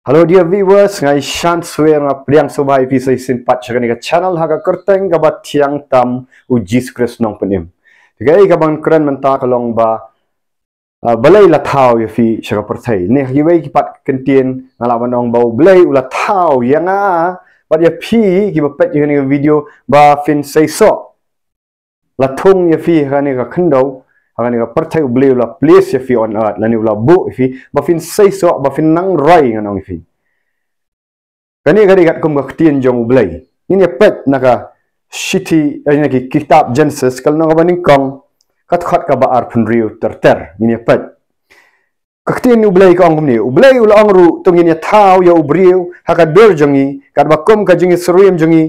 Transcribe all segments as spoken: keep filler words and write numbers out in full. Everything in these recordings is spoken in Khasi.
Hello dear viewers, nga i Shan Swer, nga pdiang sngewbha ïa phi sa shisien pat sha kane ka channel ha ka kyrteng kaba thiang tam, U Jisu Khrist Nongpynim. Te kaei kaba ngan kren mynta ka long ba, ah, balei la thaw ïa phi sha ka pyrthei. Ne ha kiwei ki pat ki ktien nga lah ban ong ba U Blei u la thaw ïa nga bad ïa phi kiba peit ïa kane ka video ba phin seisoh. La thung ïa phi ha kane ka khyndew, ha kane ka pyrthei. U Blei u la place ïa phi on earth, lane u la buh ïa phi ba phin seisoh, ba phin nang roi, ngan ong ïa phi. Kane ka dei katkum ka ktien jong U Blei. Ngin ïa peit na ka shithi, eh, na ki kitab Genesis, ka lynnong kaba nyngkong, ka dkhot kaba arphew hynriew ter ter. Ngin ïa peit. Ka ktien U Blei ka ong kumne: U Blei u la ong ruh, to ngin ïa thaw ïa u briew ha ka dur jong ngi, katba kum ka jingsyriem jong ngi,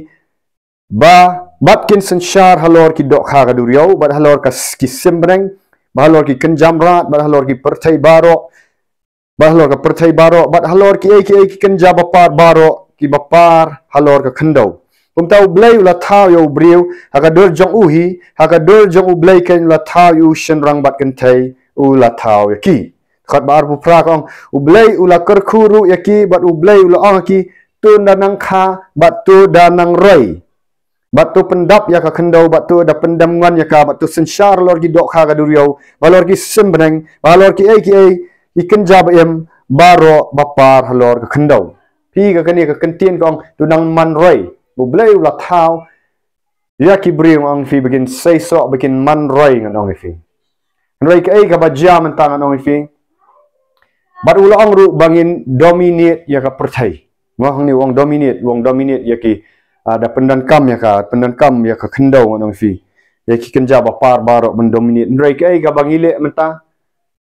ba, bad kin synshar halor ki dohkha ka duriaw, bad halor ka s-, ki simbneng, bad halor ki kynja mrad, bad halor ki pyrthei baroh, bad halor ka pyrthei baroh, bad halor kiei kiei ki kynja bapar baroh kiba par halor ka khyndew. Kumta U Blei u la thaw ïa u briew ha ka dur jong u hi, ha ka dur jong U Blei keiñ u la thaw ïa u, shynrang bad kynthei u la thaw ïa ki. Dkhot ba arphew phra ka ong: U Blei u la kyrkhu ruh ïa ki, bad U Blei u la ong ïa ki, to da nang kha, bad to da nang roi, bad to pyndap ïa ka khyndew, bad to da pyndem ngon ïa ka, bad to synshar halor ki dohkha ka duriaw, bad halor ki simbneng, bad halor kiei kiei ki kynja ba im baroh ba par halor ka khyndew. Phi, ka kane ka ktien ka ong, to nang man roi. U Blei u la thaw ïa ki briew, ngan ong ïa phi, ba kin seisoh, ba kin man roi, ngan ong ïa phi. Hynrei kaei kaba jia mynta, ngan ong ïa phi? Bad u la ong ruh ba ngin dominate ïa ka pyrthei. Mo, hangne u ong dominate, u ong dominate ïa ki, ah, da pyndonkam ïa ka, pyndonkam ïa ka khyndew, ngan ong ïa phi. Ïa ki kynja bapar baroh ban dominate. Hynrei kaei kaba ngi leh mynta?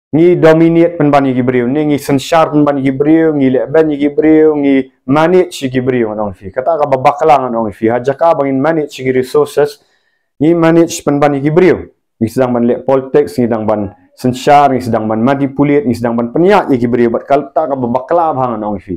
Ngi dominate pynban ïa ki briew, ne ngi synshar pynban ïa ki briew, ngi lehbeiñ ïa ki briew, ngi manage ïa ki briew, ngan ong ïa phi. Kata kaba bakla, ngan ong ïa phi. Ha jaka ba ngin manage ïa ki resources, ngi manage pynban ïa ki briew. Ngi sdang ban leh politics, ngi sdang ban synshar, ngi sdang ban manipulate, ngi sdang ban pynïaid ïa ki briew, bad kata kaba bakla bha, ngan ong ïa phi.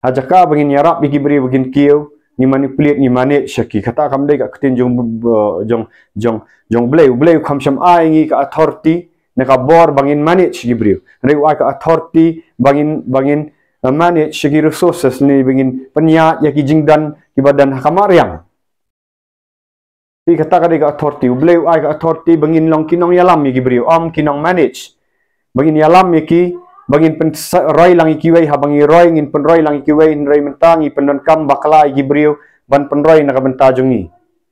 Ha jaka ba ngin ïarap ïa ki briew ba kin kiew, ngi manipulate, ngi manage ïa ki. Kata kam dei ka ktien jong, jong, jong, jong U Blei. U Blei u kham shym ai ngi ka authority ne ka bor ba ngin manage ïa ki briew. Hynrei u ai ka authority ba ngin, ba ngin, eh, manage ïa ki resources, ne ba ngin pynïaid ïa ki jingdon kiba don ha ka mariang. Phi, kata ka dei ka authority. U Blei u ai ka authority ba ngin long ki nongïalam ïa ki briew, ym ki nong manage. Ba ngin ïalam ïa ki, ba ngin pyn-, sa-, roi lang ïa kiwei, haba ngi roi ngin pynroi lang ïa kiwei. Hynrei mynta ngi pyndonkam bakla ïa ki briew ban pynroi na ka bynta jong ngi.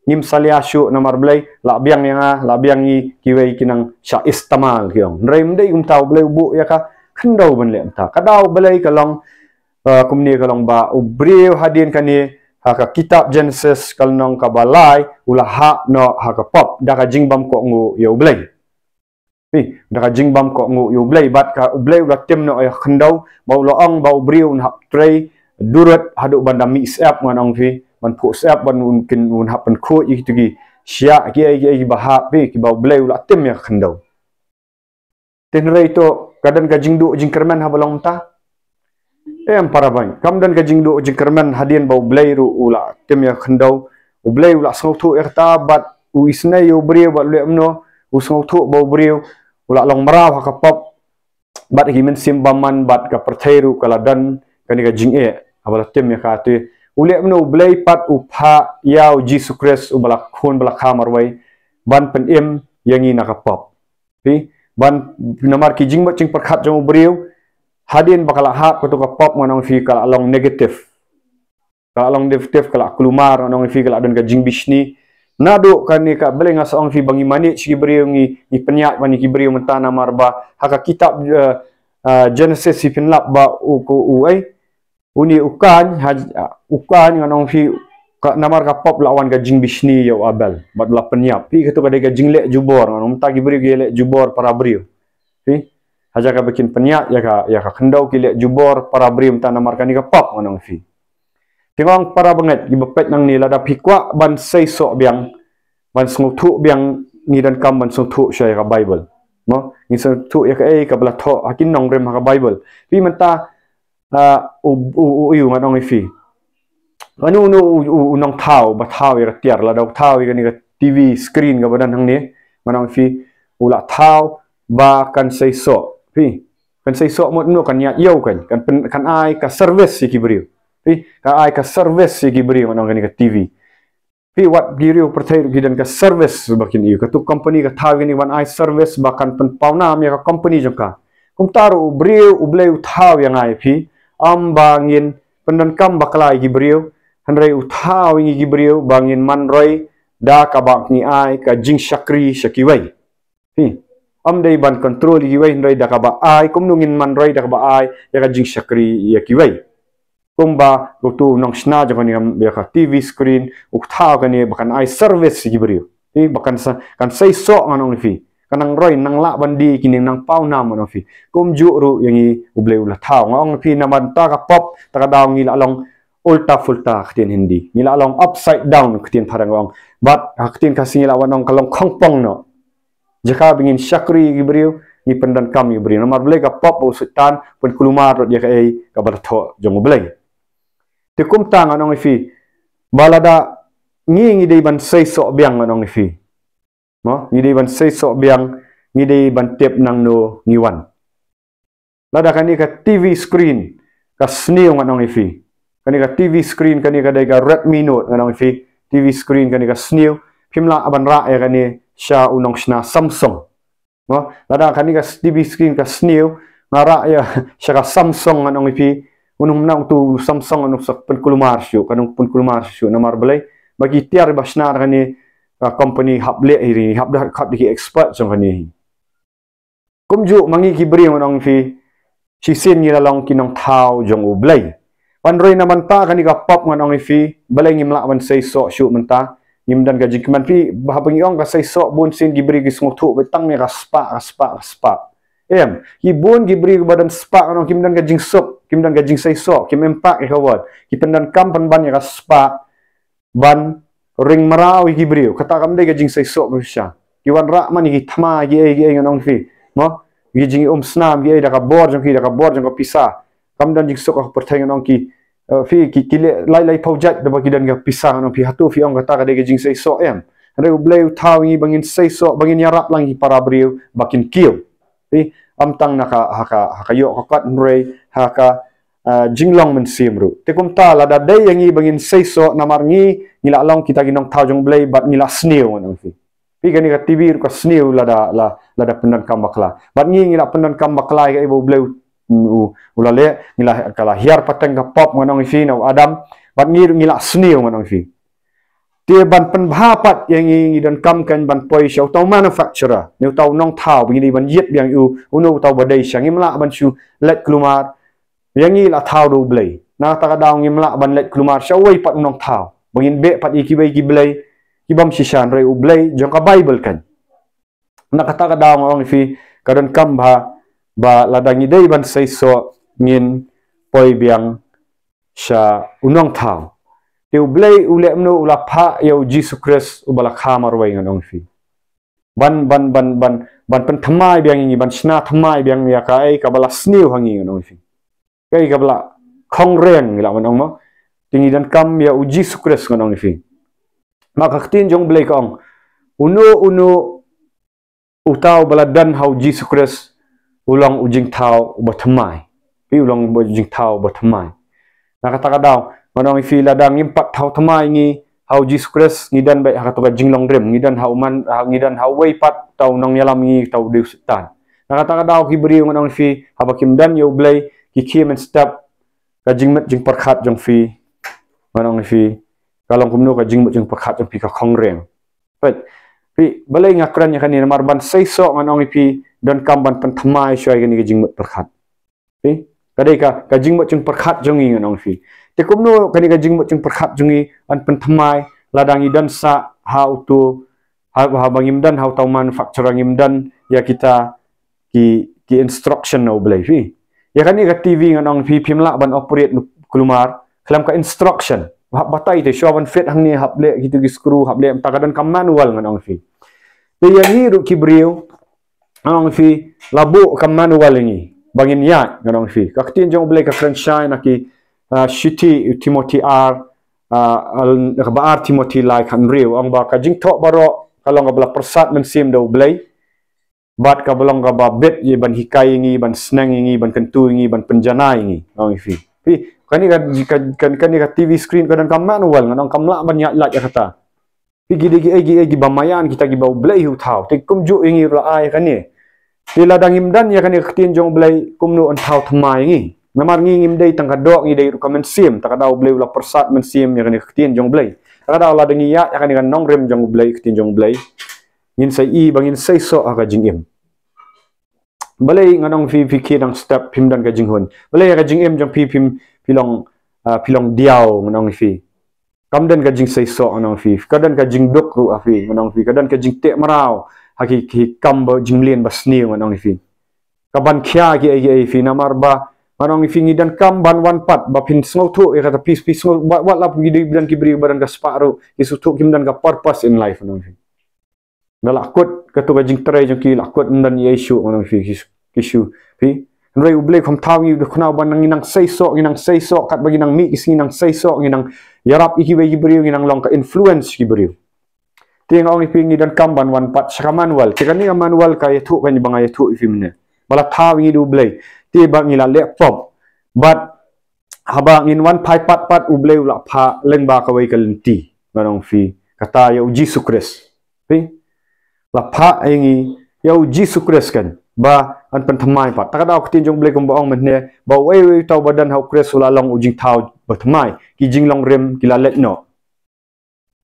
Ngim salia shuh namar balei, lah biang ïa nga, lah biang ïa kiwei ki nang shah istemal ki ong. Hynrei ym dei kumta, U Blei u buh ïa ka khyndew ban leh mynta. Ka daw balei ka long, ah, kumne, ka long ba u briew hadien kane, ha ka kitab Genesis ka lynnong kaba lai, u la hap noh ha ka pop da ka jingbymkohnguh ïa U Blei. Phi, da ka jingbymkohnguh ïa U Blei, bad ka U Blei u la tim noh ïa ka khyndew, ba u la ong ba u briew un hap trei durut haduh ban da mih syep, ngan ong ïa phi, ban phuh syep, ban un kin, un hap pynkhuid ïa kito ki shiah kiei kiei kiba hap, phi, kiba U Blei u la tim ïa ka khyndew. Te hynrei to ka don ka jingduh jingkyrmen haba long mynta? Em para bangeit, kam don ka jingduh jingkyrmen hadien ba U Blei ruh u la tim ïa ka khyndew. U Blei u la sngewthuh ïa kata bad u isynei ïa u briew bad u leh kumno? U sngewthuh ba u briew u la long mraw ha ka pop, bad ki mynsiem bymman, bad ka pyrthei ruh ka la don kane ka jingeh haba la tim ïa ka. Te u leh kumno? U Blei pat u phah ïa U Jisu Khrist uba la khun ba la kha marwei ban pynim ïa ngi na ka pop. Phi, ban, namar ki jingmut jingpyrkhat jong u briew, hadien ba ka la hap kato ka pop, ngan ong ïa phi, ka la long negative. Ka la long negative, ka la kulmar, ngan ong ïa phi, ka la don ka jingbishni. Naduh kane ka, balei nga sa ong ïa phi ba ngi manage ki briew, ngi, ngi pynïaid ban ïa ki briew mynta, namar ba ha ka kitab, eh, eh, Genesis hi phin lap ba u, ko u, eh, une u Kain, ha, u Kain, ngan ong ïa phi, ka, namar ka pop la wan ka jingbishni ïa u Abel bad la pynïap. Phi, kato ka dei ka jingleh jubor, ngan ong, mynta ki briew ki leh jubor para briew. Phi, ha jaka ba kin pynïaid ïa ka, ïa ka khyndew, ki leh jubor para briew mynta namar kane ka pop, ngan ong ïa phi. Te nga ong para bangeit kiba peit nangne, lada phi kwah ban seisoh biang, ban sngewthuh biang, ngi donkam ban sngewthuh shuwa ïa ka Bible. Mo, ngi sngewthuh ïa kaei kaba la thoh ha ki nongrim ha ka Bible. Phi, mynta, ah, u, u, u, u, ngan ong ïa phi, mano, mano u, u, u nongthaw ba thaw ïa ka tiar, lada u thaw ïa kane ka T V screen kaba don hangne, ngan ong ïa phi, u la thaw ba kan seisoh. Phi, Kan seisoh mut no kan ïaid ïew kan, kan pyn, kan ai ka service ïa ki briew. Phi, kan ai ka service ïa ki briew ngan ong kane ka T V. Phi, wat ki briew pyrthei ruh ki don ka service ba kin ïoh. Katu ka company ka thaw ïa kane ban ai service ba kan pynpaw nam ïa ka company jong ka. Kumta ruh u briew, U Blei u thaw ïa nga ïa phi, ym ba ngin pyndonkam bakla ïa ki briew, hynrei u thaw ïa ngi ki briew ba ngin man roi da kaba ngi ai ka jingshakri sha kiwei. Phi, ym dei ban control ïa kiwei, hynrei da kaba ai, kumno ngin man roi da kaba ai ïa ka jingshakri ïa kiwei. Kumba utu u nongshna jong kane, ïa ka T V screen, u thaw kane ba kan ai service ïa ki briew. Phi, ba kan sa, kan seisoh ngan ong ïa phi. Kan nang roi, nang lah ban die ïa kine, nang paw nam ngan ong ïa phi. Kumjuh ruh ïa ngi U Blei u la thaw. Ngan ong ïa phi, namar ta ka pop, ta ka daw ngi la long ulta pulta, ka ktien Hindi. Ngi la long upside down, ka ktien phareng ong. Bad ha ka ktien Khasi ngi lah ban ong ka long khongpong noh. Jaka ba ngin shakri ïa ki briew, ngi pyndonkam ïa ki briew. Namar balei? Ka pop bad u Soitan pynkulmar lut ïa kaei kaba la thoh jong U Blei. Te kumta ngan ong ïa phi, ba lada ngi, ngi dei ban seisoh biang ngan ong ïa phi. Mo, ngi dei ban seisoh biang, ngi dei ban tip nangno ngi wan. Lada kane ka T V screen ka sniew ngan ong ïa phi. Kane ka T V screen, kane ka dei ka Redmi Note ngan ong ïa phi. T V screen kane ka sniew. Phim lah ban rah ïa kane sha u nongshna Samsung. Mo, lada kane ka T V screen ka sniew, nga rah ïa sha ka Samsung ngan ong ïa phi. Uno um nang tu Samsung, uno sa pynkulmar shuh, kan ong pynkulmar shuh, namar balei? Ba ki tiar ba shna da kane ka company hap leh hi, hap da khot da ki expert jong kane hi. Kumjuh ma ngi ki briew ngan ong ïa phi, shisien ngi la long ki nongthaw jong U Blei. Hynrei na bynta kane ka pop ngan ong ïa phi, balei ngim lah ban seisoh shuh mynta? Ngim don ka jingkmen. Phi, haba ngi ong ka seisoh, bun sien ki briew ki sngewthuh ba tang ïa ka spah, ka spah, ka spah. Em, ki bun ki briew ba don spah ngan ong kim don ka jingsuk, kim don ka jingseisoh, kim impact ïa ka word. Ki pyndonkam pynban ïa ka spah ban ring mraw ïa ki briew. Kata kam dei ka jingseisoh ba shisha. Ki wanrah man ïa ki thma, ki ei, ki ei ngan ong ïa phi. Mo? Ki jingum snam, ki ei da ka bor jong ki, da ka bor jong ka pisa. Kam don jingsuk ha pyrthei ngan ong ïa phi. Eh, phi, ki, ki leh lai lai phew jait da ba ki don ka pisa ngan ong ïa phi. Hato phi ong kata ka dei ka jingseisoh? Em. Hynrei U Blei u thaw ngi ba ngin seisoh, ba ngin ïarap lang ïa ki para briew ba kin kiew. Phi, ym tang na ka, ha ka, ha ka ïoh ka kot, hynrei ha ka, ah, jinglong mynsiem ruh. Te kumta lada dei ïa ngi ba ngin seisoh, namar ngi, ngi la long kita ki nongthaw jong U Blei bad ngi la sniew ngan ong ïa phi. Phi, kane ka T V ruh ka sniew lada, la, lada pyndonkam bakla. Bad ngi, ngi la pyndonkam bakla ïa kaei ba U Blei u, u, u la leh, ngi la, ka la hiar pateng ka pop ngan ong ïa phi na u Adam. Bad ngi ruh ngi la sniew ngan ong ïa phi. Te ban pynbha pat ïa ngi, ngi donkam kan ban poi sha uta u manufacturer, ne uta u nongthaw, ba ngi dei ban ïit biang ïa u, uno uta uba dei sha, ngim lah ban shu leit kulmar. Ïa ngi la thaw da U Blei. Na kata ka daw ngim lah ban leit kulmar sha uwei pat u nongthaw. Ba ngin beh pat ïa kiwei ki blei ki bym shisha, hynrei U Blei jong ka Baibl kan. Na kata ka daw nga ong ïa phi, ka donkam bha ba lada ngi dei ban seisoh, ngin poi biang sha u nongthaw. Te U Blei u leh kumno? U la phah ïa U Jisu Khrist uba la kha marwei ngan ong ïa phi. Ban, ban, ban, ban, ban pynthymmai biang ïa ngi, ban shna thymmai biang ïa kaei kaba la sniew ha ngi ngan ong ïa phi. Kaei kaba la khongriang ngi lah ban ong mo. Te ngi donkam ïa U Jisu Khrist ngan ong ïa phi. Ma ka ktien jong U Blei ka ong, uno uno uta uba la don ha U Jisu Khrist u long u jingthaw uba thymmai. Phi, u long u jingthaw uba thymmai. Na kata ka daw ngan ong ïa phi, lada ngim pat thaw thymmai ngi ha U Jisu Khrist, ngi don beit ha kato ka jinglong rim, ngi don ha u man, ha, ngi don ha uwei pat uta u nongïalam ïa ngi, uta u dei u Soitan. Na kata ka daw ki briew ngan ong ïa phi, haba kim don ïa U Blei, ki khie mynstep, ka jingmut jingpyrkhat jong phi ngan ong ïa phi, ka long kumno? Ka jingmut jingpyrkhat jong phi ka khongriang. Peit, phi, balei nga kren ïa kane? Namar ban seisoh ngan ong ïa phi, donkam ban pynthymmai shuwa ïa kane ka jingmut pyrkhat. Phi, ka dei ka, ka jingmut jingpyrkhat jong ngi ngan ong ïa phi. Te kumno kane ka jingmut jingpyrkhat jong ngi yn pynthymmai lada ngi don sah ha uto, ha, haba ngim don ha uta u manufacturer, ngim don ïa kita ki, ki instruction na U Blei, phi. Ïa kane ka T V ngan ong ïa phi, phim lah ban operate kulmar khlem ka instruction. Hap batai te, shuwa ban fit hangne hap leh kito ki screw, hap leh, mynta ka don ka manual ngan ong ïa phi. Te ïa ngi ruh ki briew ngan ong ïa phi, la buh ka manual ïa ngi ba ngin ïaid ngan ong ïa phi. Ka ktien jong U Blei ka kren shai na ki, ah, shithi Timothy ar, ah, al-, kaba ar Timothy lai khathynriew, ong ba ka jingthoh baroh ka long kaba la pyrsad mynsiem da U Blei. Bad kaba long kaba bit ïa ban hikai ïa ngi, ban sneng ïa ngi, ban kyntu ïa ngi, ban pynjanai ïa ngi. Ngan ong ïa phi. Phi, kane ka, ka, ka, kane ka T V screen ka don ka manual, ngan ong kam lah ban ïaid lait ïa kata. Phi, ki dei kiei kiei kiba maïan kita kiba U Blei hi u thaw. Te kumjuh ïa ngi ruh la ai kane. Te lada ngim don ïa kane ka ktien jong U Blei, kumno un thaw thymmai ïa ngi? Namar ngi ngim dei tang ka doh, ngi dei ruh ka mynsiem. Ta ka daw U Blei u la pyrsad mynsiem ïa kane ka ktien jong U Blei. Ta ka daw lada ngi ïaid ïa kane ka nongrim jong U Blei, ktien jong U Blei, ngin sa ïohi ba ngin seisoh ha ka jingim. Balei ngan ong ïa phi, phi khie dang step, phim don ka jinghun? Balei ha ka jingim jong phi, phim, phi long, ah, phi long diaw, ngan ong ïa phi? Kam don ka jingseisoh, ngan ong ïa phi. Ka don ka jingduk ruh ha phi, ngan ong ïa phi. Ka don ka jingteh mraw ha ki, ki kam ba jingmlien ba sniew, ngan ong ïa phi. Ka ban khia kiei kiei ïa phi, namar ba ngan ong ïa phi, ngi donkam ban wan pat ba phin sngewthuh ïa kata, phi, phi sngew, wat, wat la phi dei, don ki briew ba don ka spah ruh, ki sngewthuh kim don ka purpose in life, ngan ong ïa phi. Nga la kut, katu ka jingtrei jong ki la kut, ym don ei ei shuh, ngan ong ïa phi, ki shu, ki shu, phi. Hynrei U Blei kham thaw ngi, u dei khnang ba nang, ngi nang seisoh, ngi nang seisoh, katba ngi nang mih ki sngi nang seisoh, ngi nang ïarap ïa kiwei ki briew, ngi nang long ka influence ki briew. Te nga ong ïa phi, ngi donkam ban wan pat sha ka manual. Te kane ka manual ka ïathuh, kane ba nga ïathuh ïa phi mynne, ba la thaw ïa ngi da U Blei. Te ba ngi la leh pop. Bad haba ngin wan phai pat pat, U Blei u la phah lyngba kawei ka lynti, ngan ong ïa phi, kata ïa U Jisu Khrist. Phi, la phah ïa ngi ïa U Jisu Khrist kan, ba yn pynthymmai pat. Ta ka daw ka ktien jong U Blei kumba ong mynne, ba uei uei uta uba don ha U Khrist u la long u jingthaw ba thymmai. Ki jinglong rim ki la leit noh.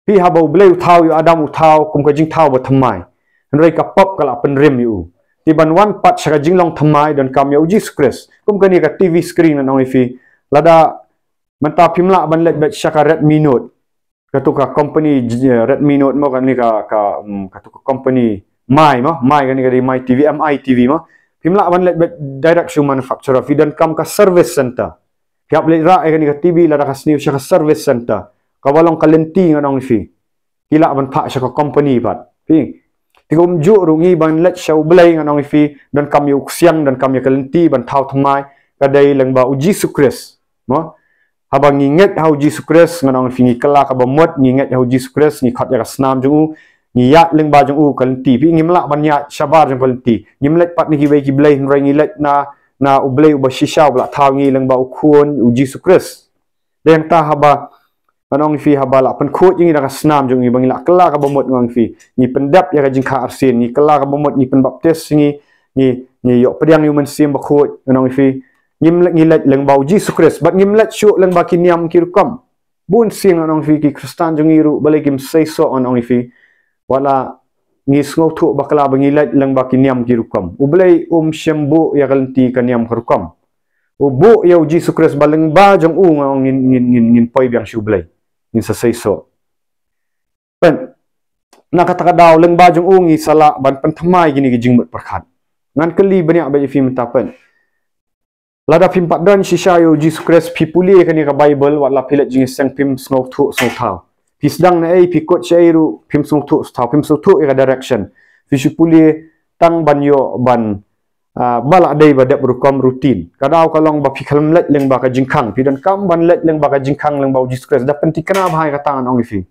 Phi, haba U Blei u thaw ïa u Adam, u thaw kum ka jingthaw ba thymmai. Hynrei ka pop ka la pynrim ïa u. Te ban wan pat sha ka jinglong thymmai, donkam ïa U Jisu Khrist. Kum kane ka T V screen, ngan ong ïa phi. Lada mynta phim lah ban leit beit sha ka Redmi Note. Katu ka company, eh, Redmi Note mo, kane ka, ka, mm, katu ka company My mo, My, kane ka dei My T V, M I T V mo. Phim lah ban leit beit direct sha u manufacturer, phi donkam ka service center. Phi hap leit rah ïa kane ka T V lada ka sniew sha ka service center, kaba long ka lynti, ngan ong ïa phi. Ki lah ban phah sha ka company pat. Phi, te kumjuh ruh ngi ban leit sha U Blei, ngan ong ïa phi, donkam ïa u ksiang, donkam ïa ka lynti ban thaw thymmai. Ka dei lyngba U Jisu Khrist mo. Haba ngi ngeit ha U Jisu Khrist, ngan ong ïa phi, ngi kylla kaba mut, ngi ngeit ha U Jisu Khrist, ngi khot ïa ka snam jong u, ngi ïaid lyngba jong u ka lynti. Phi, ngim lah ban ïaid shabar jong ka lynti. Ngim leit pat na kiwei ki blei, hynrei ngi leit na, na U Blei uba shisha, uba la thaw ïa ngi lyngba U Khun, U Jisu Khrist. Dei hangta haba, ngan ong ïa phi, haba la pynkhuid ïa ngi da ka snam jong u, ba ngi la kylla kaba mut, ngan ong ïa phi, ngi pyndep ïa ka jingkha arsien, ngi kylla kaba mut, ngi pynbaptis ïa ngi, ngi, ngi ïoh pdiang ïa U Mynsiem Bakhuid, ngan ong ïa phi. Ngim leit, ngi leit lyngba U Jisu Khrist, bad ngim leit shuh lyngba ki niam ki rukom. Bun sien, ngan ong ïa phi, ki Khristan jong ngi ruh balei kim seisoh, ngan ong ïa phi. Wat la ngi sngewthuh bakla ba ngi leit lyngba ki niam ki rukom. U Blei um shym buh ïa ka lynti ka niam ka rukom. U buh ïa U Jisu Khrist, ba lyngba jong u, ngan ong, ngin, ngin, ngin, ngin poi biang sha U Blei. Ngin sa seisoh. Peit, na kata ka daw lyngba jong u ngi sa lah ban pynthymmai kine ki jingmut pyrkhat. Ngan kylli bniah bad ïa phi mynta, peit. Lada phim pat don shisha ïa U Jisu Khrist, phi pule kane ka Bible, wat la phi leit jingïaseng, phim sngewthuh sngewthaw. Phi sdang na ei, phi kut shaei ruh, phim sngewthuh sngewthaw, phim sngewthuh ïa ka direction. Phi shu pule tang ban ïoh ban, ah, ba la dei ba dep rukom, routine. Ka daw ka long ba phi khlem leit lyngba ka jingkhang, phi donkam ban leit lyngba ka jingkhang, lyngba U Jisu Khrist. Da pynthikna bha ïa kata, ngan ong ïa phi.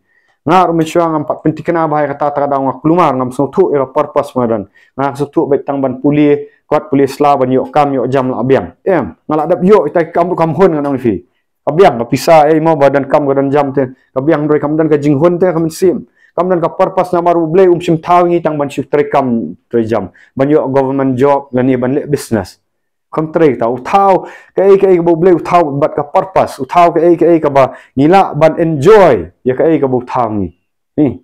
Nga ruh mynshuwa ngam pat pynthikna bha ïa kata, ta ka daw nga kulmar, ngam sngewthuh ïa ka purpose ba nga don. Nga sngewthuh beit tang ban pule kot, pule sla, ban ïoh kam ïoh jam, la biang. Em, nga la dep ïoh ita kam ruh kam hun, ngan ong ïa phi. Ka biang ka pisa, eh, mo, ba don kam ka don jam te. Ka biang, hynrei kam don ka jinghun te, ka mynsiem. Kam don ka purpose, namar U Blei um shym thaw ïa ngi tang ban shu trei kam trei jam, ban ïoh government job, lane ban leh business. Kam trei ta, u thaw kaei kaei kaba U Blei u thaw bad ka purpose, u thaw kaei kaei kaba ngi lah ban enjoy ïa kaei kaba u thaw ngi. Ni.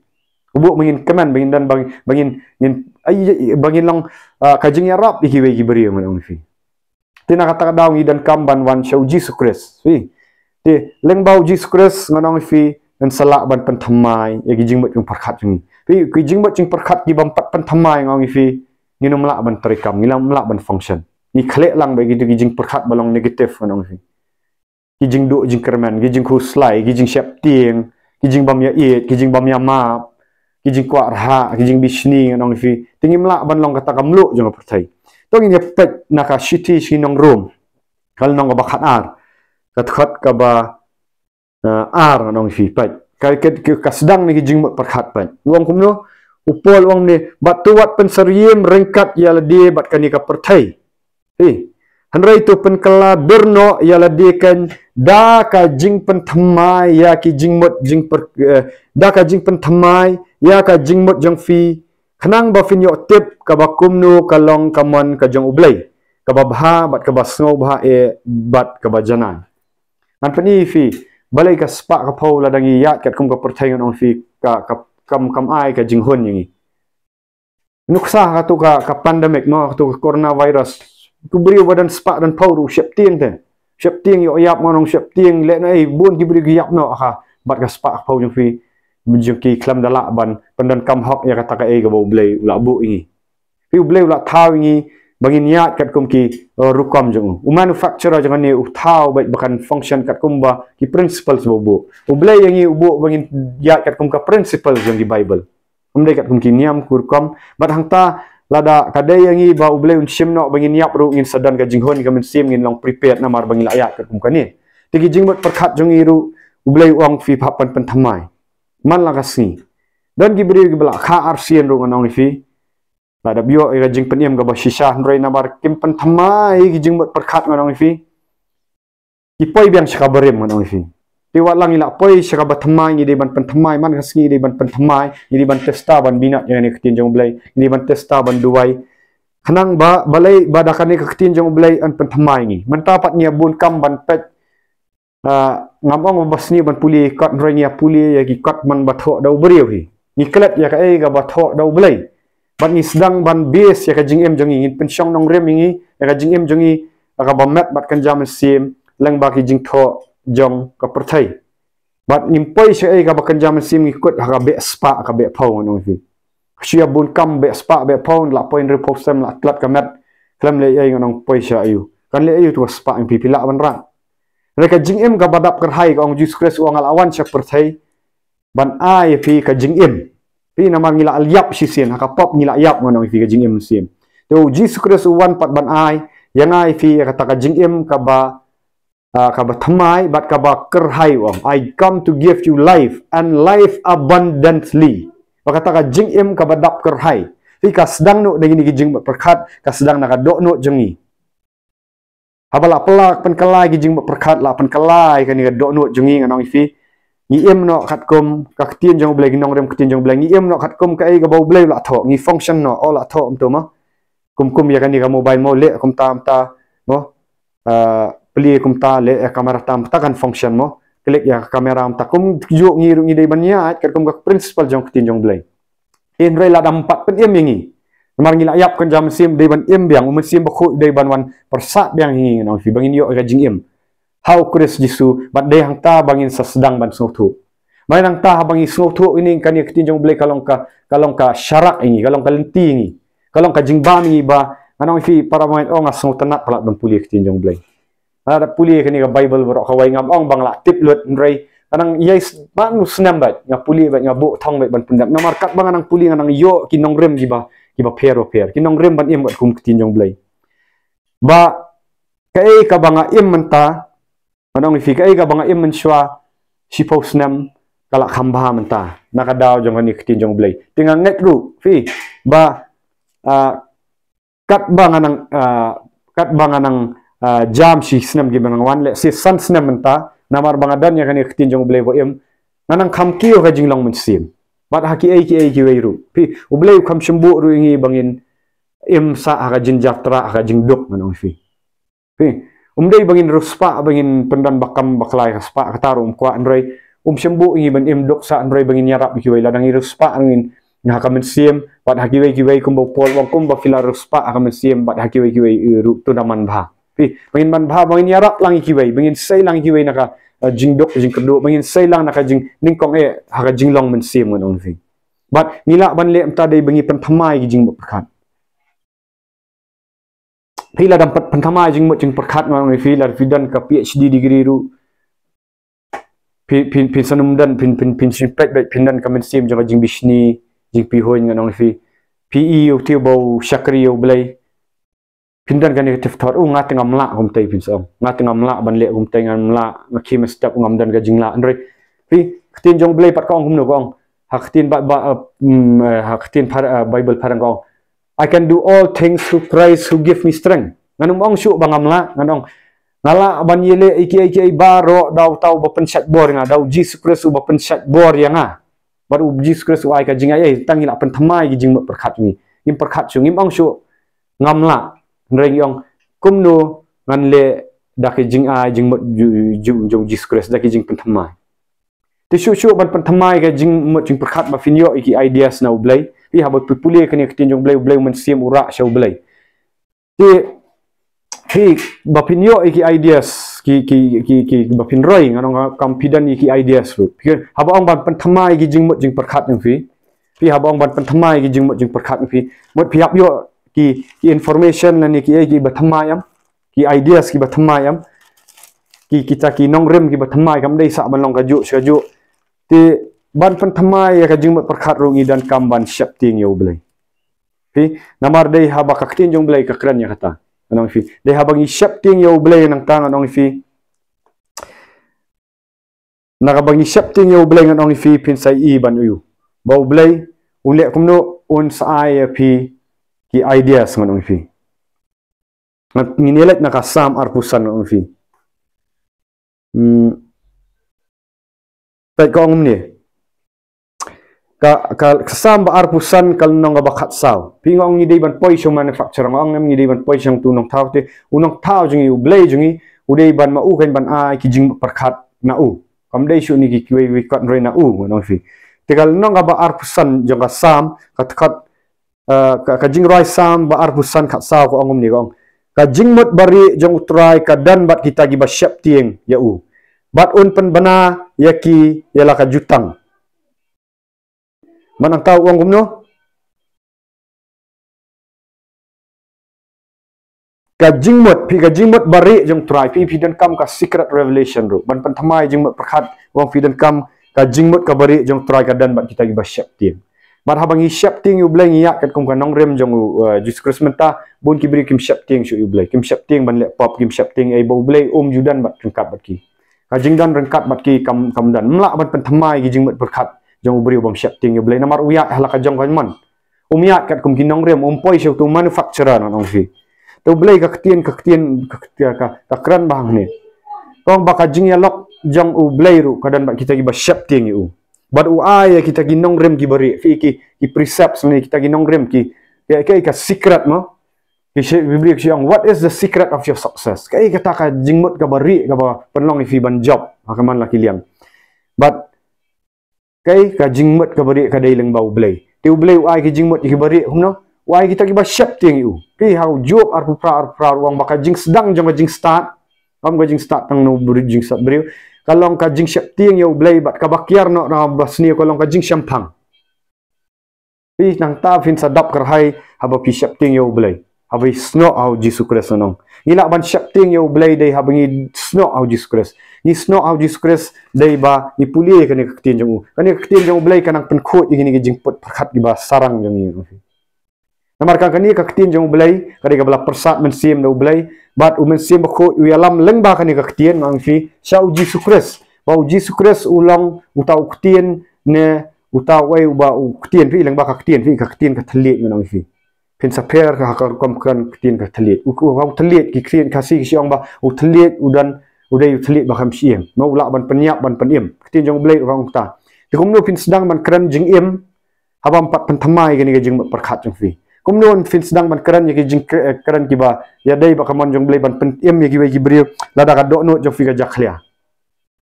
U buh ba ngin kmen, ba ngin don, ba ngin, ba ngin, ngin, ai, ai, ba ngin long, ah, ka jingïarap ïa kiwei ki briew, ngan ong ïa phi. Te na kata ka daw ngi donkam ban wan sha U Jisu Khrist. Phi. Te lyngba U Jisu Khrist, ngan ong ïa phi, ngin sa lah ban pynthymmai ïa ki jingmut jingpyrkhat jong ngi. Phi, ki jingmut jingpyrkhat ki bym pat pynthymmai, ngan ong ïa phi, ngin ym lah ban trei kam, ngin ym lah ban function. Ngi khleh lang bad kitu ki jingpyrkhat ba long negative, ngan ong ïa phi. Ki jingduh jingkyrmen, ki jingkhuslai, ki jingsheptieng, ki jingbym ïaieit, ki jingbym ïamap, ki jingkwah rhah, ki jingbishni, ngan ong ïa phi. Te ngim lah ban long kata ka mluh jong ka pyrthei. To ngin ïa peit na ka shithi sha ki nong Rom, ka lynnong kaba khatar, ka dkhot kaba, eh, ar, ngan ong ïa phi, peit. Ka, ka, ka, ka sdang na ki jingmut pyrkhat, peit. U ong kumno? U Paul u ong ne, bad to wat pynsyriem ryngkat ïa lade bad kane ka pyrthei. Hynrei to pynkylla dur noh ïa lade kan da ka jingpynthymmai ïa ki jingmut jingpyr, eh, da ka jingpynthymmai ïa ka jingmut jong phi, khnang ba phin ïoh tip kaba kumno ka long ka mon ka jong U Blei, kaba bha bad kaba sngewbha eh bad kaba janai. Ngan pyni phi balei ka spah ka phew lada ngi ïaid katkum ka pyrthei, ngan ong phi, ka, ka, kam, kam ai ka jinghun ïa ngi. Nuksa katu ka, ka pandemic mo, katu ka coronavirus. Ki briew ba don spah don phew ruh sheptieng te. Sheptieng ïoh ïap, ngan ong sheptieng, leh na ei, bun ki briew ki ïap noh ha ka, bad ka spah ka phew jong phi, jong ki khlem da lah ban pyndonkam hok ïa kata kaei kaba U Blei u la buh ïa ngi. Phi, U Blei u la thaw ïa ngi ba ngin ïaid katkum ki, eh, rukom jong u. U manufacturer jong kane u thaw beit ba kan function katkum ba ki principles ba u buh. U Blei ïa ngi u buh ba ngin ïaid katkum ka principle jong ki Bible. Ym dei katkum ki niam ki rukom. Bad hangta lada ka dei ïa ngi ba U Blei un shim noh ba ngin ïap ruh, ngin sa don ka jinghun ka mynsiem, ngin long prepared namar ba ngi la ïaid katkum kane. Te ki jingmut pyrkhat jong ngi ruh U Blei u ong phi hap ban pynthymmai man la ka sngi. Don ki briew kiba la kha arsien ruh, ngan ong ïa phi, la dep ïoh ïa ka jingpynim kaba shisha, hynrei namar kim pynthymmai ki jingmut pyrkhat, ngan ong ïa phi, ki poi biang sha ka barim, ngan ong ïa phi. Te wat la ngi la poi sha kaba thymmai, ngi dei ban pynthymmai, man ka sngi ngi dei ban pynthymmai, ngi dei ban testa ban bynta ïa kane ka ktien jong U Blei, ngi dei ban testa ban duwai. Khnang ba balei, ba da kane ka ktien jong U Blei yn pynthymmai ngi. Mynta pat ngi ïa bun kam ban peit. Ah, ngam ong ba sniew ban pule kot, hynrei ngi ïa pule ïa ki kot man ba thoh da u briew hi. Ngi klet ïa kaei kaba thoh da U Blei. Bad ngi sdang ban base ïa ka jingim jong ngi, ngin pynshong nongrim ïa ngi ïa ka jingim jong ngi, ïa kaba met bad kynja mynsiem, lyngba ki jingthoh jong ka pyrthei. Bad ngim poi sha ei kaba kynja mynsiem, ngi kut ha ka beh spah, ka beh phew, ngan ong ïa phi. Shu ïa bun kam beh spah beh phew, la poi hynriew phew snem, la tlot ka met. Khlem leh ei, ngan ong poi sha aiu. Kan leh aiu tu ka spah, ïa phi, phi lah ban rah. Hynrei ka jingim kaba dap kyrhai, ka ong Jisu Khrist u ong nga la wan sha pyrthei ban ai ïa phi ka jingim. Phi, namar ngi la ïap shisien, ha ka pop ngi la ïap, ngan ong ïa phi, ka jingim mynsiem. Te u Jisu Khrist u wan pat ban ai ïa nga ïa phi ïa kata ka jingim kaba, ah, kaba thymmai bad kaba kyrhai, u ong, "I come to give you life and life abundantly." Ba kata ka jingim kaba dap kyrhai. Phi, ka sdang noh da kine ki jingmut pyrkhat, ka sdang na ka dohnud jong ngi. Haba la pynkylla ki jingmut pyrkhat, la pynkylla kane ka dohnud jong ngi, ngan ong ïa phi, ngi im noh katkum ka ktien jong U Blei, ki nongrim ktien jong U Blei, ngi im noh katkum kaei kaba U Blei u la thoh, ngi function noh, u la thoh, ym tu mo. Kum, kum ïa kane ka mobile mo, leh kumta, kumta mo. Ah, plie kumta, leh ïa ka kamera tam, ta kan function mo. Klik ïa ka kamera kumta. Kumjuh ngi ruh ngi dei ban ïaid katkum ka principle jong ka ktien jong U Blei. Hynrei lada ym pat pynim ïa ngi, namar ngi la ïap kynja mynsiem, dei ban im biang, u Mynsiem Bakhuid dei ban wan pyrsad biang ïa ngi, ngan ong ïa phi, ba ngin ïoh ïa ka jingim ha u Khrist Jisu, bad dei hangta ba ngin sa sdang ban sngewthuh. Ba nangta haba ngi sngewthuh ïa kane ka ktien jong U Blei, ka long ka, ka long ka sharak ïa ngi, ka long ka lynti ïa ngi, ka long ka jingbam ïa ngi ba ngan ong ïa phi, para bangeit, ong nga sngewtynnat palat ban pule ka ktien jong U Blei. Nga la dep pule kane ka Bible baroh kawei, ngam ong ba nga la tip lut, hynrei nga nang ïai s-, man u snem bad nga pule bad nga buh thong bad ban pyndep. Namar katba nga nang pule nga nang ïoh ki nongrim kiba, kiba pher ba pher, ki nongrim ban im katkum ka ktien jong U Blei. Ba kaei kaba nga im mynta, ngan ong ïa phi, kaei kaba nga im mynshuwa shiphew snem, ka la kham bha mynta na ka daw jong kane ka ktien jong U Blei. Te nga ngeit ruh, phi, ba, ah, katba nga nang, ah, katba nga nang, ah, jam shi snem kiba nang wan, lehse san snem mynta, namar ba nga don ïa kane ka ktien jong U Blei ba im, nga nang kham kiew ka jinglong mynsiem. Bad ha kiei kiei kiwei ruh. Phi, U Blei u kham shym buh ruh ïa ngi ba ngin im sah ha ka jingjia trah, ha ka jingduk, ngan ong ïa phi. Phi, um dei ba ngin riewspah, ba ngin pyndon ba kam ba khlaiñ ka spah, kata ruh um kwah, hynrei um shym buh ïa ngi ban im duk sah, hynrei ba ngin ïarap ïa kiwei. Lada ngi riewspah, ngin, ha ka mynsiem, bad ha kiwei kiwei, kumba u Paul u ong, kumba phi la riewspah ha ka mynsiem, bad ha kiwei kiwei, eh, ruh to da man bha. Phi, ba ngin man bha, ba ngin ïarap lang ïa kiwei, ba ngin sei lang ïa kiwei na ka, eh, jingduk jingkyrduh, ba ngin sei lang na ka jingnyngkong eh ha ka jinglong mynsiem, ngan ong ïa phi. Bad ngi lah ban leh mynta dei ba ngi pynthymmai ki jingmut pyrkhat. Phi, lada ym pat pynthymmai jingmut jingpyrkhat, ngan ong ïa phi, lada phi don ka P H D degree ruh, phi, phi, phin sa nym don, phin, phin, phin shim peit beit, phin don ka mynsiem jong ka jingbishni, jingpihuiñ, ngan ong ïa phi. Phi i ïa uto uba u shakri ïa U Blei, phin don ka negative thought, u, nga te ngam lah kumtei, phin sa ong. Nga te ngam lah ban leh kumtei, ngam lah, nga khie mynstep, ngam don ka jinglah. Hynrei phi, ka ktien jong U Blei pat ka ong kumno, ka ong, Ha ka ktien ba, ba, uh, mm, uh, ha ka ktien Phar-, uh, Bible Phareng ka ong, "I can do all things through Christ who give me strength." Ngan ym ong shuh ba ngam lah, ngan ong, "Nga lah ban ïaleh ïa kiei kiei baroh da uta uba pynshait bor ïa nga, da u Jisu Khrist uba pynshait bor ïa nga." Bad u Jisu Khrist u ai ka jingai, eh, tang ngi lah pynthymmai ki jingmut pyrkhat ngi. Ngim pyrkhat shuh, ngim ong shuh ngam lah. Hynrei ngi ong, kumno ngan leh da ki jingai jingmut ju-, ju-, jong u Jisu Khrist, da ki jingpynthymmai. Te shuh shuh ban pynthymmai ka jingmut jingpyrkhat ba phin ïoh ïa ki ideas na u Blei. Phi haba phi pule kane ka ktien jong u Blei, u Blei u Mynsiem u rah sha u Blei. Te phi, ba phin ïoh ïa ki ideas, ki, ki, ki, ki, ba phin roi, ngan ong kam phi don ïa ki ideas ruh. Phi haba ong ban pynthymmai ki jingmut jingpyrkhat jong phi. Phi haba ong ban pynthymmai ki jingmut jingpyrkhat jong phi. Mut phi hap ïoh ki, ki information lane ki, ki ba thymmai em. Ki ideas ki ba thymmai em. Ki, kita ki nongrim ki ba thymmai, kam dei sah ban long kajuh sha kajuh. Te ban pynthymmai ïa ka jingmut pyrkhat ruh ngi donkam ban sheptieng ïa u Blei. Phi, namar dei haba ka ktien jong u Blei ka kren ïa kata. Ngan ong ïa phi. Dei haba ngi sheptieng ïa u Blei nangta, ngan ong ïa phi. Na kaba ngi sheptieng ïa u Blei, ngan ong ïa phi, phin sa ïohi ban ïohi ba u Blei un leh kumno, un sa ai ïa phi ki ideas, ngan ong ïa phi. Ngan, ngin ïa leit na ka Salm arphew san, ngan ong ïa phi. Hmm. Peit ka ong kumne. Ka, ka, ka Salm ba arphew san, ka lynnong kaba khatsaw. Phi, nga ong ngi dei ban poi sha u manufacturer, nga ong ngi dei ban poi sha uto u nongthaw, te u nongthaw jong ngi, u Blei jong ngi, u dei ban, ma u kan ban ai ki jingpyrkhat na u. Kam dei shuh na ki, kiwei kiwei pat, hynrei na u, ngan ong ïa phi. Te ka lynnong kaba arphew san jong ka Salm, ka dkhot, eh, ka, ka Jingrwai Salm ba arphew san khatsaw ka ong kumne, ka ong, "Ka jingmut barieh jong u Trai ka don bad kita kiba sheptieng ïa u, bad un pynbna ïa ki ïa la ka jutang." Bad nangta u ong kumno? Ka jingmut, phi, ka jingmut barieh jong u Trai, phi, phi donkam ka secret revelation ruh ban pynthymmai jingmut pyrkhat, u ong phi donkam ka jingmut ka barieh jong u Trai ka don bad kita kiba sheptieng. Bad haba ngi sheptieng ïa u Blei, ngi ïaid katkum ka nongrim jong u, eh, Jisu Khrist mynta, bun ki briew kim sheptieng shuh ïa u Blei, kim sheptieng ban leh pop, kim sheptieng ïa ba u Blei um ju don bad ryngkat bad ki. Ka jingdon ryngkat bad ki kam, kam don. Ym lah ban pynthymmai ki jingmut pyrkhat jong u briew bym sheptieng ïa u Blei, namar u ïaid ha la ka jong ka mon. Um ïaid katkum ki nongrim, um poi sha uto u manufacturer, ngan ong ïa phi. Te u Blei ka ktien, ka ktien, ka ktien, ka, ka kren ba hangne. Ka ong ba ka jingïalok jong u Blei ruh ka don bad kita kiba sheptieng ïa u. Bad u ai ïa kita ki nongrim kiba rieh, phi, ki, ki precepts ne kita ki nongrim ki, ki, ki, ka secret mo. Ki shi-, ki briew ki shu ong, "What is the secret of your success?" Kaei kata ka jingmut kaba rieh kaba pynlong ïa phi ban jop ha ka man la ki liang? Bad kaei ka jingmut kaba rieh? Ka dei lyngba u Blei. Te u Blei u ai ki jingmut ïa kiba rieh kumno? U ai kita kiba sheptieng ïa u. Phi, ha u Job arphew phra, arphew phra u ong ba ka jingsdang jong ka jingstad, ym ka jingstad tang na u briew, jingstad briew, ka long ka jingsheptieng ïa u Blei, bad kaba kiar noh na ba sniew ka long ka jingshemphang. Phi, nangta phin sa dap kyrhai haba phi sheptieng ïa u Blei, haba phi snoh ha u Jisu Khrist, ngan ong. Ngi lah ban sheptieng ïa u Blei dei haba ngi snoh ha u Jisu Khrist. Ngi snoh ha u Jisu Khrist dei ba ngi pule kane ka ktien jong u. Kane ka ktien jong u Blei ka nang pynkhuid ïa kine ki jingput pyrkhat kiba sarang jong ngi. Namar ka, kane ka ktien jong u Blei ka dei kaba la pyrsad mynsiem da u Blei, bad u Mynsiem Bakhuid u ïalam lyngba kane ka ktien, ngan ong ïa phi, sha u Jisu Khrist. Ba u Jisu Khrist u long uta u ktien, ne uta uei uba u ktien, phi, lyngba ka ktien, phi, ka ktien ka thylliej, ngan ong ïa phi. Phin sa pher ha ka rukom kren ktien ka thylliej. U, u, u thylliej, ki ktien Khasi ki shu ong ba u thylliej u don, u dei u thylliej ba kham shyieng. Mo, u lah ban pynïap ban pynim. Ktien jong u Blei u ong kumta. Te kumno phin sdang ban kren jingim haba ym pat pynthymmai kane ka jingmut pyrkhat jong phi? Kumno phin sdang ban kren ïa ki jingkren, eh, kren kiba ïadei bad ka mon jong u Blei ban pynim ïa kiwei ki briew lada ka dohnud jong phi ka jakhlia?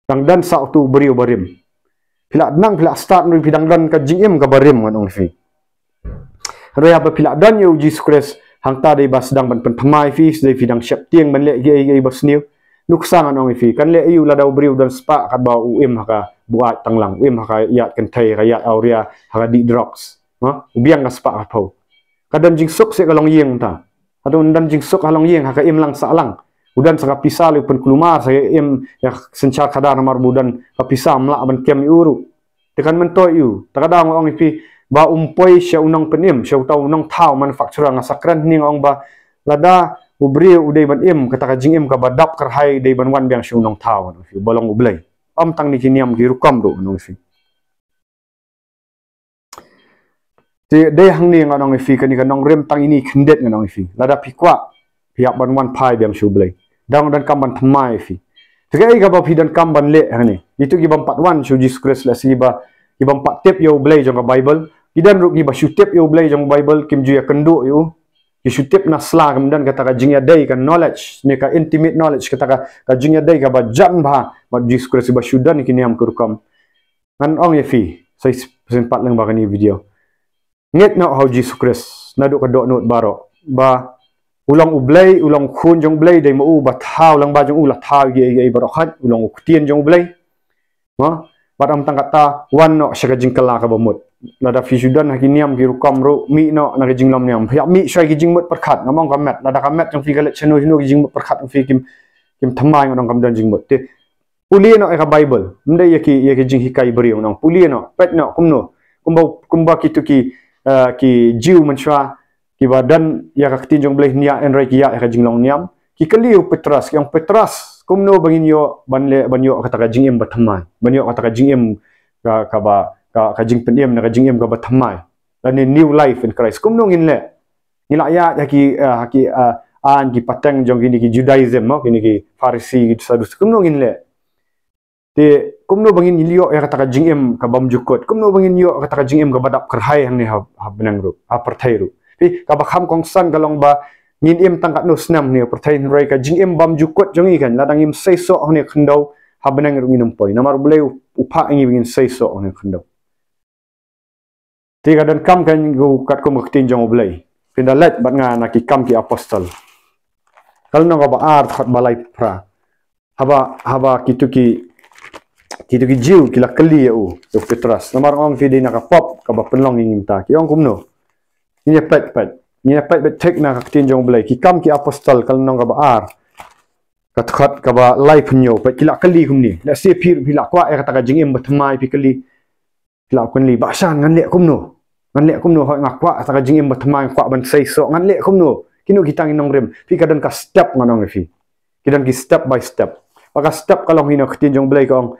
Dang don sa uto u briew barim. Phi lah nang, phi lah stad, hynrei phi dang don ka jingim kaba rim, ngan ong ïa phi. Hynrei haba phi lah don ïa u Jisu Khrist, hangta dei ba sdang ban pynthymmai phi, sdang phi dang sheptieng ban leh kiei kiei ba sniew. Nuksa, ngan ong ïa phi, kan leh aïu lada u briew u don spah katba u im ha ka buaid tanglang, u im ha ka ïaid kynthei, ka ïaid awria, ha ka dih drugs. Ha? U biang ka spah ka phew. Ka don jingsuk seh ka longïing mynta. Hato un don jingsuk ha longïing, ha ka imlang sahlang? U don sa ka pisa lei u pynkulmar, sa ka im ïa ka synshar khadar namar ba u don ka pisa, ym lah ban kem ïa u ruh. Te kan myntoi ïa u. Te ka daw nga ong ïa phi ba um poi sha u nongpynim, sha uta u nongthaw, manufacturer. Nga sa kren hangne, nga ong ba lada u briew u dei ban im kata ka jingim kaba dap kyrhai, dei ban wan biang sha u nongthaw, ngan ong ïa phi, uba long u Blei. Ym tang na ki niam ki rukom ruh, ngan ong ïa phi. Te dei hangne ngan ong ïa phi, kane ka nongrim tang ine i khyndiat ngan ong ïa phi. Lada phi kwah, phi hap ban wan phai biang sha U Blei. Dang donkam ban thymmai ïa phi. Te kaei kaba phi donkam ban leh hangne? Kito ki bym pat wan sha U Jisu Khrist, lehse kiba, ki bym pat tip ïa U Blei jong ka Baibl. Ki don ruh kiba shu tip ïa U Blei jong ka Baibl, kim ju ïakynduh ïa u. Ki shu tip na sla, kam don kata ka jingïadei, ka knowledge, ne ka intimate knowledge, kata ka, ka jingïadei kaba jan bha bad U Jisu Khrist, ba shu don ki niam ki rukom. Ngan ong ïa phi, sa shisien pat lyngba kane ka video. Ngeit noh ha U Jisu Khrist naduh ka dohnud baroh, ba u long U Blei, u long Khun jong U Blei, dei ma u ba thaw lyngba jong u la thaw ïa kiei kiei baroh, khat u long u Ktien jong U Blei. Mo? Bad ym tang kata, wan noh sha ka jingkylla kaba mut. Lada phi shu don ha ki niam ki rukom ruh, mih noh na ka jinglong niam. Phi hap mih shuwa ïa ki jingmut pyrkhat, ngam ong ka met. Lada ka met jong phi ka leit shano shano, ki jingmut pyrkhat jong phi kim, kim thymmai, ngan ong kam don jingmut. Te pule noh ïa ka Baibl. Ym dei ïa ki, ïa ki jinghikai briew, ngan ong pule noh, peit noh kumno. Kumba, kumba kito ki, eh, ki Jiw mynshuwa, kiba don ïa ka Ktien jong U Blei hynñiah, hynrei ki ïaid ïa ka jinglong niam. Ki kylli u Petros, ki ong, Petros, kumno ba ngin ïoh ban leh, ban ïoh kata ka jingim ba thymmai, ban ïoh kata ka jingim ka, kaba, ka, ka jingpynim na ka jingim kaba thymmai, lane new life in Christ? Kumno ngin leh? Ngi la ïaid ha ki, eh, ha ki, eh, aiñ, ki pateng jong kine ki Judaism, mo, kine ki Pharisi, ki Saddusi. Kumno ngin leh? Te kumno ba ngin ïoh ïa kata ka jingim ka bymjukut? Kumno ba ngin ïoh kata ka jingim kaba dap kyrhai hangne ha, ha bneng ruh, ha pyrthei ruh? Phi, kaba kham kongsan ka long ba ngin im tang katno snem hangne ha pyrthei, hynrei ka jingim bymjukut jong ngi kan, lada ngim seisoh hangne ha khyndew, ha bneng ruh ngin ym poi. Namar U Blei u, u phah ïa ngi ba ngin seisoh hangne ha khyndew. Te ka donkam kan, katkum ka Ktien jong U Blei. Phin da leit bad nga na Ki Kam ki Apostol, ka lynnong kaba ar, dkhot ba laiphew phra. Haba, haba kito ki, kito ki Jiw ki la kylli ïa u, ïa u Petros. Namar ong phi, dei na ka pop kaba pynlong ïa ngi mynta. Ki ong kumno? Ngin ïa peit, peit. Ngin ïa peit, peit thik na ka Ktien jong U Blei. Ki Kam ki Apostol, ka lynnong kaba ar, ka dkhot kaba laiphew hynñiew. Peit, ki la kylli kumne. Lehse phi, phi la kwah ïa kata ka jingim ba thymmai, phi kylli. Phi la kylli, Bah Shan, ngan leh kumno? Ngan leh kumno, hooid nga kwah kata ka jingim ba thymmai, nga kwah ban seisoh, ngan leh kumno? Kino kita ngi nongrim? Phi, ka don ka step, ngan ong ïa phi. Ki don ki step by step. Bad ka step ka long hi na ka Ktien jong U Blei, ka ong,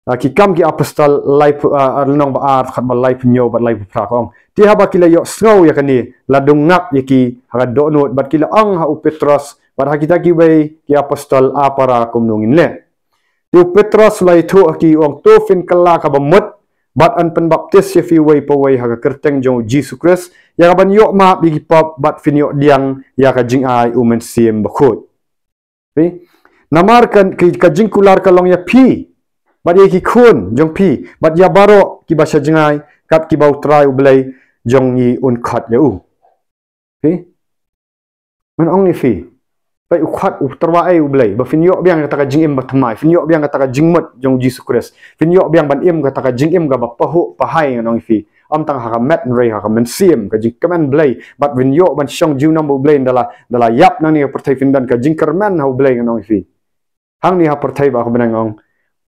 ah, Ki Kam ki Apostol laiphew, ah, lynnong ba ar, dkhot ba laiphew hynñiew bad laiphew phra, ka ong, te haba ki la ïohsngew ïa kane, la dung ngap ïa ki ha ka dohnud, bad ki la ong ha u Petros bad ha kita kiwei ki apostol, A para, kumno ngin leh? Te u Petros u la ïathuh ha ki, u ong, to phin kylla kaba mut bad yn pynbaptis ïa phi uwei pa uwei ha ka kyrteng jong U Jisu Khrist ïa ka ban ïoh map ïa ki pop, bad phin ïoh pdiang ïa ka jingai U Mynsiem Bakhuid. Phi? Namar ka, ka, ka jingkular ka long ïa phi bad ïa ki khun jong phi bad ïa baroh kiba sha jngai, kat kiba U Trai U Blei jong ngi un khot ïa u. Phi? Ngan ong ïa phi, peit, u khot, u tyrwa ei U Blei ba phin ïoh biang kata ka jingim ba thymmai, phin ïoh biang kata ka jingmut jong U Jisu Khrist, phin ïoh biang ban im kata ka jingim kaba pahuh pahai, ngan ong ïa phi. Ym tang ha ka met, hynrei ha ka mynsiem, ka jingkmen Blei, bad phin ïoh ban shong junom bad U Blei. Ynda la, ynda la ïap nangne ha pyrthei, phin don ka jingkyrmen ha U Blei, ngan ong ïa phi. Hangne ha pyrthei bad ha bneng, ong,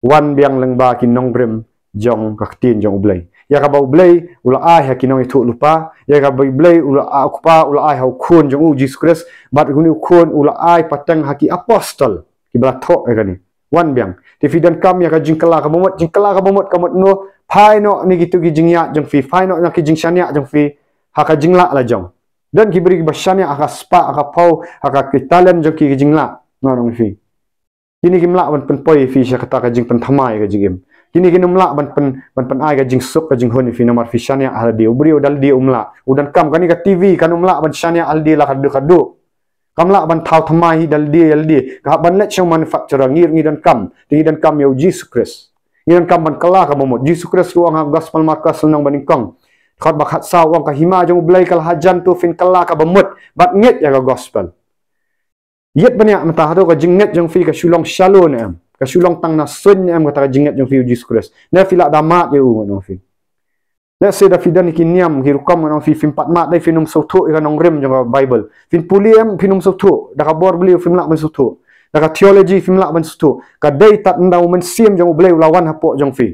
wan biang lyngba ki nongrim jong ka Ktien jong U Blei. Ïa kaba U Blei u la ai ha ki nongïathuhlypa, ïa kaba U Blei u la, ah, U Kpa u la ai ha U Khun jong u, Jisu Khrist, bad une U Khun u la ai pateng ha ki apostol kiba la thoh ïa kane. Wan biang. Te phi donkam ïa ka jingkylla kaba mut, jingkylla kaba mut, ka mut kumno? Phai noh na kito ki jingïaid jong phi, phai noh na ki jingshaniah jong phi ha ka jinglah la jong. Don ki briew kiba shaniah ha ka spah, ha ka phew, ha ka ki talent jong ki, ki jinglah, ngan ong ïa phi. Kine kim lah ban pynpoi ïa phi sha kata ka jingpynthymmai ka jingim. Kine kin ym lah ban pyn, ban pynai ka jingsuk ka jinghun ïa phi namar phi shaniah ha lade. U briew da lade um lah. U donkam, kane ka T V kan ym lah ban shaniah ha lade la ka duh ka duh. Kam lah ban thaw thymmai hi da lade ïa lade. Ka hap ban leit sha u manufacturer. Ngi, ngi donkam. Te ngi donkam ïa U Jisu Khrist. Ngi donkam ban kylla kaba mut. Jisu Khrist u ong ha Gospel Markos lynnong ba nyngkong, dkhot ba khatsaw, u ong, ka hima jong U Blei ka la hajan, to phin kylla kaba mut bad ngeit ïa ka gospel. Ïeit bniah, mynta hato ka jingngeit jong phi ka shu long shallow ne em? Ka shu long tang na suiñ ne em kata ka jingngeit jong phi ïa U Jisu Khrist? Ne phi lah da mad ïa u, ngan ong ïa phi. Lehse da phi don ki niam ki rukom, ngan ong ïa phi, phim pat mad, dei phin ym sngewthuh ïa ka nongrim jong ka Baibl. Phin pule em, phin ym sngewthuh. Da ka bor Blei phim lah ban sngewthuh. Da ka theology phim lah ban sngewthuh. Ka dei tad ynda U Mynsiem jong U Blei u la wan hapoh jong phi.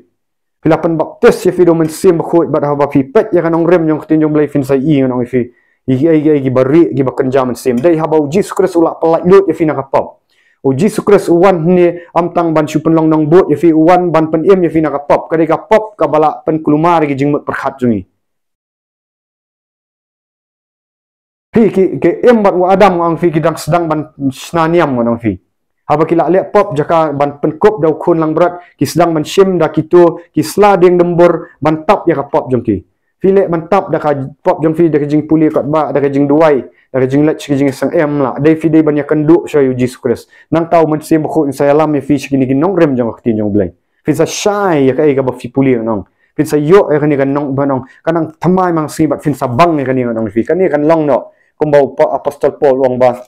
Phi la pynbaptis ïa phi da U Mynsiem Bakhuid, bad haba phi peit ïa ka nongrim jong ka Ktien jong U Blei phin sa ïohi, ngan ong ïa phi, ïa ki, ïa ki, ïa kiba rieh, kiba kynja mynsiem. Dei haba U Jisu Khrist u la pyllait lut ïa phi na ka pop. U Jisu Khrist u wan hangne ym tang ban shu pynlong nongbud ïa phi, u wan ban pynim ïa phi na ka pop. Ka dei ka pop kaba la pynkulmar ïa ki jingmut pyrkhat jong ngi. Phi ki, ki Im bad u Adam, nga ong phi, ki dang sdang ban shna niam, nga ong phi. Haba ki la leh pop, jaka ban pynkup da u khun langbrot, ki sdang ban shim da kito ki sla dieng dymbur ban tap ïa ka pop jong ki. Phi leh ban tap da ka pop jong phi da ka jingpule kot ba, da ka jingduwai, da ka jingleit sha ka jingseng, em lah. Dei phi dei ban ïakynduh sha U Jisu Khrist. Nangta U Mynsiem Bakhuid un sa ïalam ïa phi sha kine ki nongrim jong ka ktien jong U Blei. Phin sa shai ïa kaei kaba phi pule, nga ong. Phin sa ïoh ïa kane ka nong, ba nong, ka nang thymmai mangi bad phin sa bang ïa kane, nga ong phi. Kane kan long noh kumba u pa-, Apostol Paul u ong ba,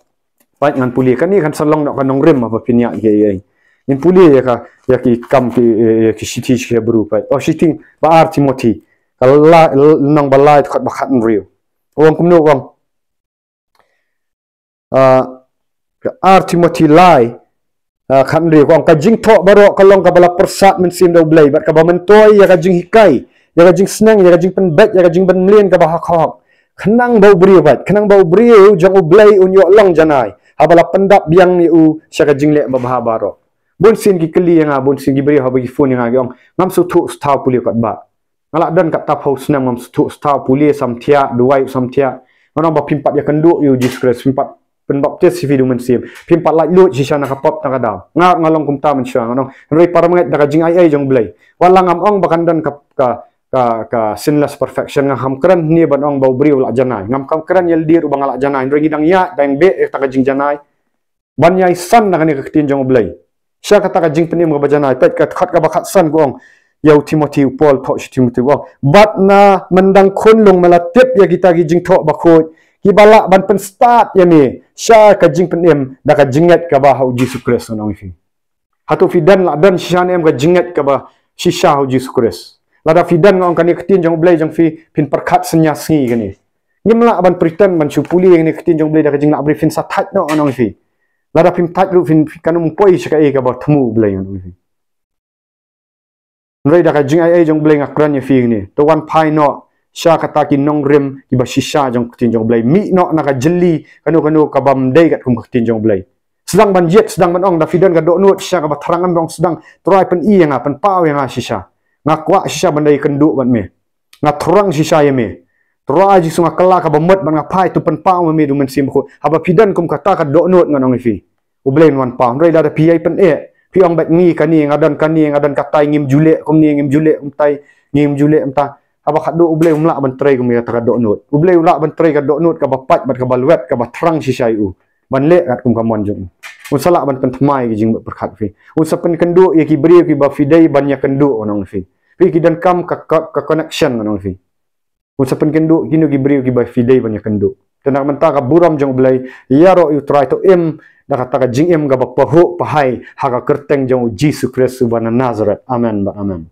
peit, ngan pule. Kane kan sa long noh ka nongrim haba phin ïa, ïa, ïa. Ngin pule ïa ka, ïa ki kam ki, ïa, ïa ki shithi ki Hebru, peit. Oh, shithi ba ar Timothi. Ka la, lynnong ba lai, dkhot ba khathynriew. U ong kumno, u ong. Ah, ka ar Timothi lai, ah, khathynriew, ka ong, ka jingthoh baroh ka long kaba la pyrsad mynsiem da U Blei, bad kaba myntoi ïa ka jinghikai, ïa ka jingsneng, ïa ka jingpynbeit, ïa ka jingpynmlien kaba ha khawhok. Khnang ba u briew, peit, khnang ba u briew jong U Blei un ïoh long janai, haba la pyndap biang ïa u sha ka jingleh babha baroh. Bun sien ki kylli ïa nga, bun sien ki briew haba ki phone ïa nga ki ong, ngam sngewthuh shuh pule kot ba. Nga la don katto phew snem ngam sngewthuh shuh pule, samthiah, duwai samthiah. Nga ong ba phim pat ïakynduh ïa U Jisu Khrist, phim pat pynbaptis ïa phi da U Mynsiem, phim pat laitluid shisha na ka pop na ka daw. Nga, nga long kumta mynshuwa, nga ong. Hynrei para bangeit, da ka jingaiei jong U Blei, wat la ngam ong ba kan don ka, ka, ka, ka sinless perfection, nga kham kren hangne ban ong ba u briew u lah janai. Ngam kham kren ïalade ruh ba nga lah janai. Hynrei ngi dang ïaid, dang beh ïa kata ka jingjanai ban ïai san na kane ka ktien jong U Blei. Sha kata ka jingpynim kaba janai, peit, ka dkhot kaba khatsan, ka ong ïa u Timothi, u Paul thoh sha u Timothi, ka ong, bad na myndang khunlung me la tip ïa kita ki jingthoh bakhuid kiba lah ban pynstad ïa me sha ka jingpynim da ka jingngeit kaba ha U Jisu Khrist, nga ong ïa phi. Hato phi don, la don shisha ne em ka jingngeit kaba shisha ha U Jisu Khrist? Lada phi don, nga ong, kane ka ktien jong U Blei jong phi, phin pyrkhat synñia sngi kane. Ngim lah ban pretend ban shu pule ïa kane ka ktien jong U Blei da ka jinglah briew, phin sa thait noh, nga ong ïa phi. Lada phim thait ruh, phin, phin kan ym poi sha kaei kaba thmu U Blei, nga ong ïa phi. Hynrei da ka jingaiei jong U Blei nga kren ïa phi hangne, to wan phai noh sha kata ki nongrim kiba shisha jong ka ktien jong U Blei. Mih noh na ka jylli kano kano kabym dei katkum ka ktien jong U Blei. Sdang ban jied, sdang ban ong, da phi don ka dohnud shisha kaba thrang, em, ong, sdang, Trai, pyni ïa nga, pynpaw ïa nga shisha. Nga kwah shisha ban da ïakynduh bad me. Nga thrang shisha ïa me. Trai Jisu, nga kylla kaba mut bad nga phai, to pynpaw ma me da U Mynsiem Bakhuid. Haba phi don kum kata ka dohnud, nga ong ïa phi, U Blei un wan paw. Hynrei lada phi ïai pyneh, phi ong, bad ngi kane, nga don kane, nga don katai, ngim ju leh kumne, ngim ju leh kumtai, ngim ju leh kumta. Haba khatduh U Blei um lah ban trei kum ïa kata ka dohnud. U Blei u lah ban trei ka dohnud kaba pait bad kaba lwet, kaba thrang shisha ïa u ban leh katkum ka mon jong u. Un sa lah ban pynthymmai ki jingpyrkhat phi. Un sa pynkynduh ïa ki briew kiba phi dei ban ïakynduh, nga ong ïa phi. Phi, ki donkam ka, ka, ka connection, nga ong ïa phi. Un sa pynkynduh kino ki briew kiba phi dei ban ïakynduh. Te na ka bynta ka burom jong U Blei, ïaroh ïa U Trai, to im da kata ka jingim kaba pahuh pahai ha ka kyrteng jong U Jisu Khrist uba na Nasareth. Amen bad amen.